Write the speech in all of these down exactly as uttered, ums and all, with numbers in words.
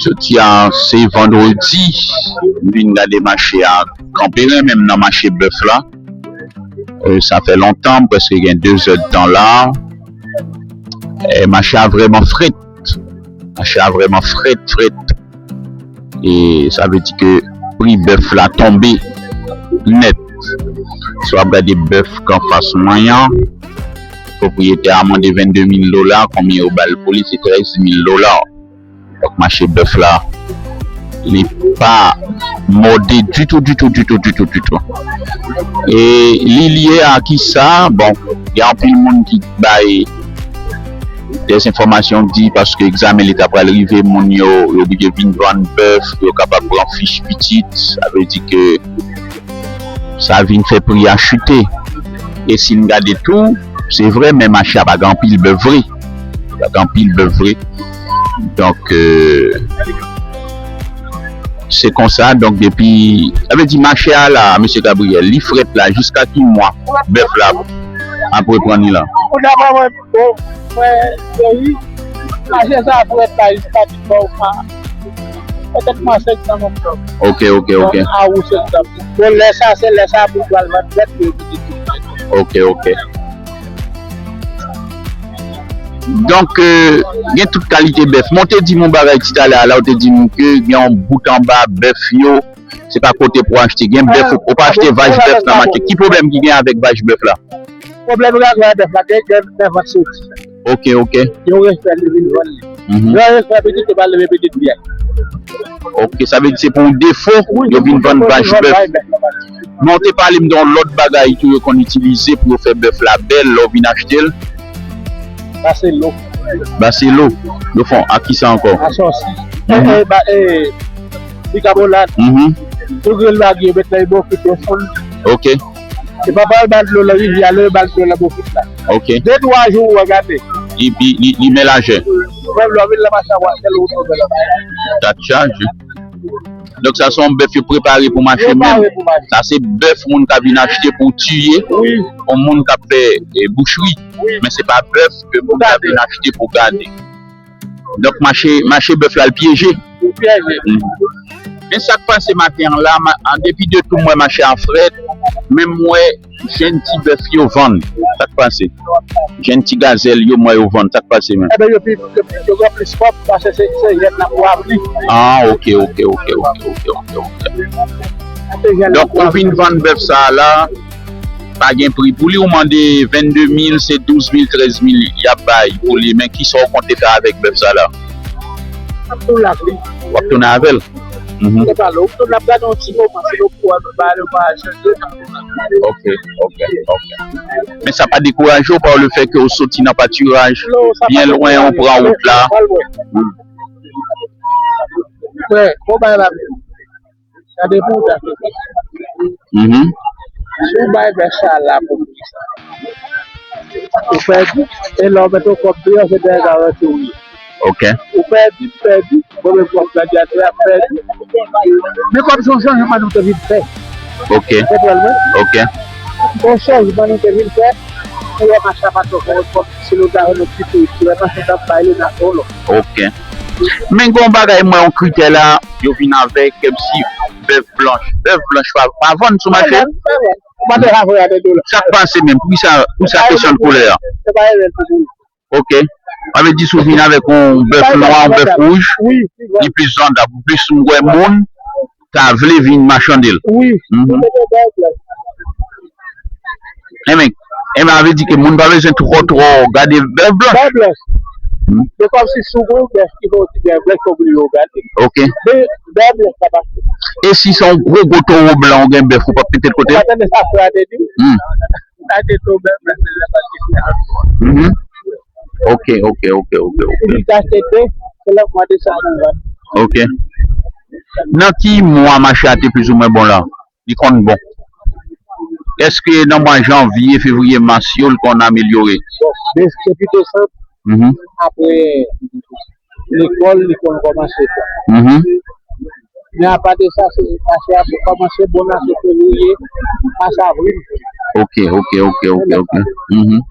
Jodi a se vandredi, m vin gade mache a, kanpe menm nan mache bèf la. Euh, sa fè lontan, prèske gen de zè d tan la. E mache a vrèman frèt. Mache a vrèman frèt, frèt. E sa vle di ke pri bèf la tonbe nèt. Si w ap gade bèf k anfas mwen an, pwopriyetè a mande vennde mil dola, konbyen yo ba l pou li, se trèz mil dola. Donk, mache bèf la, li pa mòde ditou, ditou, ditou, ditou, ditou. E li lye a kisa? Bon, gen anpil moun ki bay dèzenfòmasyon, di paske egzamen leta pral rive, moun yo, yo oblije vin vann bèf pou yo kapab pran fich pitit. Sa vle di ke sa vin fè pri a chite. E si n gade tou, se vre, men mache a pa gen anpil bèf vre. Pa gen anpil bèf vre. Donk, euh, se konsa. Donk, depi, sa vle di mache a la, mesye Gabriel, li frèt la, jiska ki mwa bèf la ap reprann li la? Bon, mwen, Jerry, mache sa frèt la, jiska ki bò ou pa. Petèt mwa septanm, oktòb. Ok, ok, ok. A ou septanm. Bon, lè sa, se lè sa pou pral vann bèt pou yo kite tout. Ok, ok. Donk, euh, gen tout kalite bèf. Men w te di m yon bagay ti talè a la, w te di m ke gen yon bout anba bèf yo, se pa kote pou achte. Gen bèf, ou, ou pa achte vaj bèf nan mache. Ki pwoblèm ki gen avèk vaj bèf la? Pwoblèm yo gen avèk bèf la, gen, gen bèf vant soti. Ok, ok. Yo respè li vin vann li. Mhm. Yo respè pitit, yo pa leve pitit byen. Ok, sa vle di se pou yon defo, yo vin vann vaj bèf. Men w te pale m de yon lòt bagay tou yo konn itilize pou yo fè bèf la bèl lè w vin achte l. Baselo. Baselo. Yo fè ak kisa ankò? Asòsi. Mhm. E, e, ba, e, bikabonat. Mhm. Yo griye l lagè, yo met nan yon bokit, yo fonn. Ok. E papa yo ba l dlo nan rivyè a, lè yo ba l dlo nan bokit la. Ok. De twa jou, w a gade. Li, li, li, li melaje. Menm lè w vin nan mache a, w a sèl ou tonbe nan bagay. Tat chaje. Donk, sa se yon bèf yo prepare pou mache menm. Prepare pou mache. Sa se bèf moun k ap vin achte pou tiye. Wi. Yon moun k ap fè, eh, bouchri. Wi. Men se pa bèf ke moun ka vin achte pou gade. Donk, mache, mache bèf la, l pyeje. L pyeje. Mm. Men sa k pase maten an la, ma, an depi de tou, m wè mache a frèt, men m wè jèn ti bèf yo vann. Sa k pase? Jèn ti gazèl yo, m wè yo vann. Sa k pase, men? Eben, yo pi, yo pi, yo gen plis kòb, paske se, se jèn nan pwavli. Ah, ok, ok, ok. Donk, ou vin vann bèf sa a la, pa gen pri pou li, ou mande vennde mil, se douz mil, trèz mil y ap bay pou li, men kisa w konte fè avèk bèf sa la? Ap tou lave. W ap tounen avè l? Mhm. Se pa lè w tounen ap gade yon ti moman, se yon kou ap ba yo pa chanje. Ok, ok, ok. Men sa pa dekouraje w pa le fè ke w soti nan patiraj, byen lwen, ou pran wout la. Frè, bon bagay la. Gade pou w ta fè. Mhm. Si w bay bèf sa la pou m di sa. Ou pèdi, e lè w mete w kòb deyò, se dèyè garanti w ye. Ok. Ou pèdi, pèdi, bon, men kòb la di a, pèdi. Men kòb se yon chanjman nou te vin fè. Ok. Konprann mwen? Ok. Yon chanjman nou te vin fè, pou wè mache a pa twò fè kòb, si nou ta fè yon ti kou, si lè mache t ap bay li, n a twò lò. Ok. Men gen yon bagay, mwen, yon kritè la, yo vin avèk, kèmsi bèf blanch. Bèf blanch pa, pa vann sou mache? Pa vann, pa vann. Ou pa te ka voye a de dola. Sa k pase menm? Poukisa, poukisa kesyon de koulè a? Se pa erè l pou moun. Ok. Sa vle di si w vin avèk yon bèf nwa, yon bèf wouj, li plis vandab, ou plis ou wè moun ta vle vin machande l. Wi. Mhm. Enben, enben, sa vle di ke moun pa bezwen twò, twò gade bèf blanch. Bèf blanch. Hmm. Se kòmsi si w gen yon bèf ki fè yon ti bèf blanch, fò w gade. Ok. Men, bèf blanch pa pase. E si se yon gwo, gwo towo blan, ou gen bèf, ou p ap mete l kote l? Ou pa tande sa frè a te di? Hmm. Sa te towo bèf blanch, se lè pa ti bèf. Mhm. Ok, ok, ok, ok, ok. Epi ta achte de, se lè mwa desanm nan vann. Ok. Nan ki mwa mache a te plizoumwen bon la? Li konn bon? Èske nan mwa janvye, fevriye, mas yo, li konn amelyore? Bon, de-, depi desanm, mhm, apre lekòl, li konn kòmanse bon. Mhm. Men apa de sa, se mache a pou kòmanse bon nan se fevriye, mas, avril. Ok, ok, ok, ok, ok. Mhm.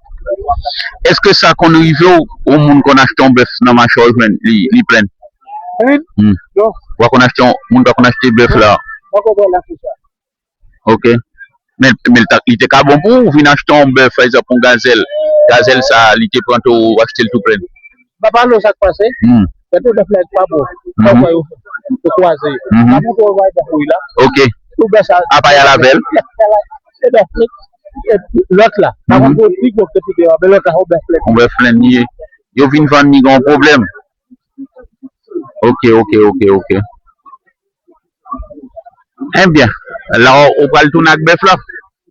Èske sa konn rive w, yon moun konn achte yon bèf nan mache a, w jwenn li, li plen? Wi. Hmm. Non. Ou pa konn achte yon, moun pa konn achte bèf la. Mwen konprann la pou sa. Ok. Men, men li ta, li te ka bon pou ou vin achte yon bèf, pa egzanp, yon gazèl. Gazèl sa, li te pran tou, ou achte l tou plen. M pa pale w sa k pase. Hmm. Men tou bèf la pa bon. Mhm. Pafwa yo, yo kwaze. Mhm. M ap montre w bagay bèf wi la. Ok. Tou bèf sa. Apa y al avè l? Se bèf li. Epi lòt la. Pa konn pou pi gwo ke pi deyò, men lòt la, yon bèf plen. Yon bèf plen li ye. Yo vin vann li gen yon pwoblèm. Ok, ok, ok, ok. Ebyen, la ou, ou pral tounen ak bèf la?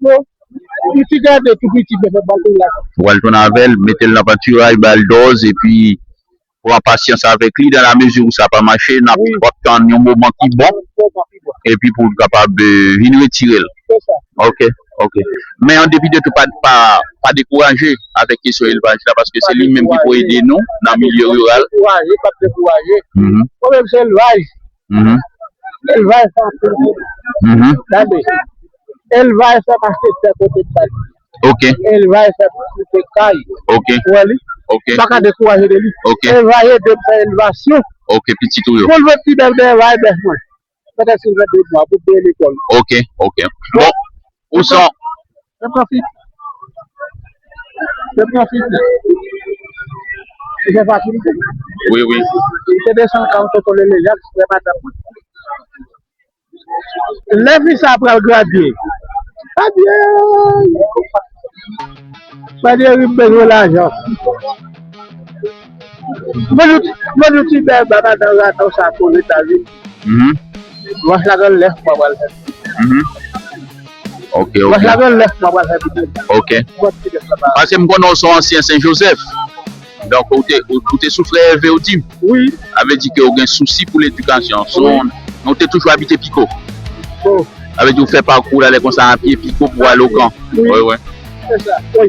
Non. Li ti gade tou piti bèf la pral tounen la. Ou pral tounen avè l, mete l nan patiray, ba l dòz, epi pran pasyans avèk li, dans la mesure où sa pa mache, n ap, wi, w ap tann yon moman ki bon, yon moman ki bon, epi pou l kapab, euh, vin retire l. Se sa. Ok, ok. Men an depi de tou, pa, pa, pa dekouraje avèk kesyon elvaj la, paske se li menm ki pou ede nou nan milye riral. Pa dekouraje, pa dekouraje. Mhm. Pwoblèm se elvaj. Mhm. Elvaj sa anpil moun. Mhm. Tande. Elvaj sa mache tè kote m pa di. Ok. Elvaj sa pou koute kay. Ok. Ou wè li? Ok. Pa ka dekouraje de li. Ok. Elvaj ede m fè elevasyon. Ok, pitit ou yo. Pou l vin pi bèl, men elvaj bèf mwen. Petèt si l vin de mwa, pou l peye lekòl. Ok, ok. Bon, ou son. Se pwofit. Se pwofit. Se fasilite. Wi, wi. Se desann ka, ou tokole lejak, se madanm mwen. Lè fi sa pral gradye. Gradye. Gradye wi, m bezwen lajan. Mwen nou, mwen nou ti bèl ba madan Rato sa pou Etazini. Mhm. Wòch la gen lèf mwa pral fè. Mhm. Ok, ok. Wòch la gen lèf mwa pral fè pou. Ok. Mwen ti bèl ba. Paske m konnen w se yon ansyen Sen Jozèf. Donk, ou te, ou, ou te sou frè Ève, ou di? Wi. Sa vle di ke ou gen sousi pou ledikasyon. So, wi, nou te toujou abite Piko. Bon. Sa vle di ou fè pakou la, lè konsa, a pye Piko pou al Okan. Wi. Wi, wi. Se sa. Wi.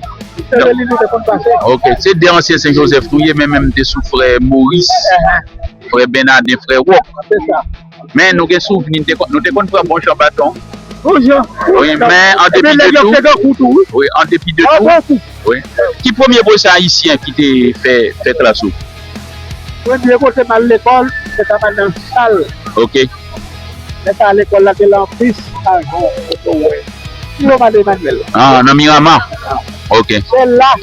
Se li nou te konn pase. Ok. Se de ansyen Sen Jozèf nou ye, men menm te sou frè Moris, frè Benaden, frè Wòk. Se sa. Men nou gen souvni, nou te konn, nou te konn pran bon jan baton. Bon jan. Wi, men an depi de tou, wi, an depi de tou, wi. Ki premye pwofesè ayisyen ki te fè, fè klas ou? Premye kote m al lekòl, se ta m al nan sal. Ok. Lè sa a lekòl la te lan pis avan kote w wè. Ti Romado Emmanuel. Ah, nan Mirama. Ok. Se la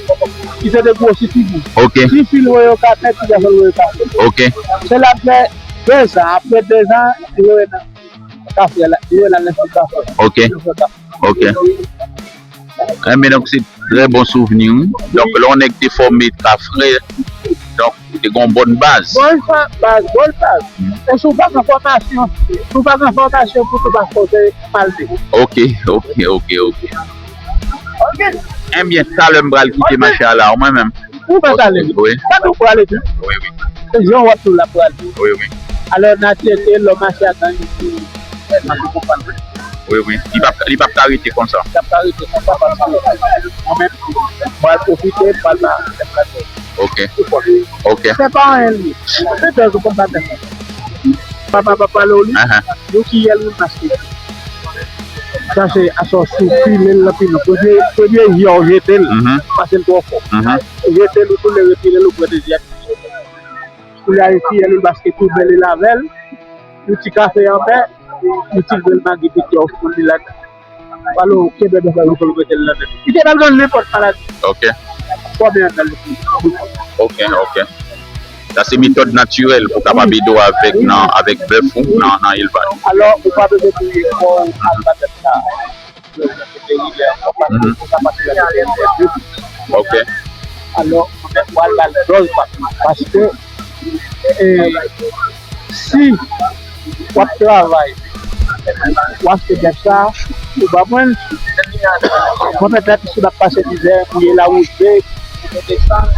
ki te de gwo sitibou. Ok. Ti fi l voye yo kafe, ti gason l voye yo kafe. Ok. Se la m fè de zan. Apre de zan, li voye nan kafè la, li voye nan lenstiti kafè. Ok. Ok. Enben, donk, se trè bon souvni, wi. Donk, lè yon nèg te fòme ta frè, donk, ou te gen yon bòn baz. Bòn sa, baz, bòn baz. E si w pa gen fòmasyon, si w pa gen fòmasyon pou tou pa fòse malte. Ok, ok, ok, ok. Enben, talè m pral kite mache a la, mwen menm. Ou pa ka ale. Wi. Sa nou prale tou. Wi, wi. Se jan w ap tou la prale. Wi, wi. Alò, natirèl, lè w mache ak gang, ou, ou konprann. Wi, wi. Li p ap, li p ap ka rete konsa. Li p ap ka rete konsa paske mwen menm, mwen pral pwofite, mwen pral ba. Ok. Ok. Se pa anyen li. Se dòz ou konn pa fè. Papa pa pale w li. Ahan. Yo ki yèl ou maske. Sa se asò sou pile l lan pinon. Premye, premye jè w jete l, mhm, paske l twò fò. Mhm. Ou jete l, ou tounen retire l, ou pran dezyèm. Pou li ale fiyèl ou l baske tou bèl e l avè l. Yon ti kafe anmè, yon ti grèl magi piti w foul li ladan. Pale w kenbe bèf la pou l mete l nan tèt. Li te pral ban nenpòt maladi. Ok. Fò byen anndan l. Ok, ok. Sa se metòd natirèl pou kapab ede w avèk nan, avèk bèf ou nan, nan elvaj. Alò, ou pa bezwen touye kò w ak batèm sa. Mhm. Ok. Alò, mwen menm, mwen al ba l dòz pa, paske, e, si w ap travay, w achte bèf sa, ou ban mwen l, mwen menm, menm si m ap pase mizè, mouye lawouz, mouye desann,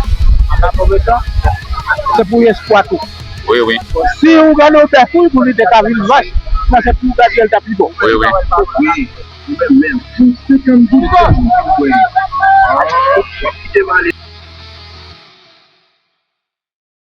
anba move tan, se pou espwa tou. Wi, wi. Si ou gade yon bèf, wi, pou li te ka vin vach, nan se pou w gade l ta pi bon. Wi, wi. Ou menm menm, pou senkannde sèl ou kwè. W ap kite m ale.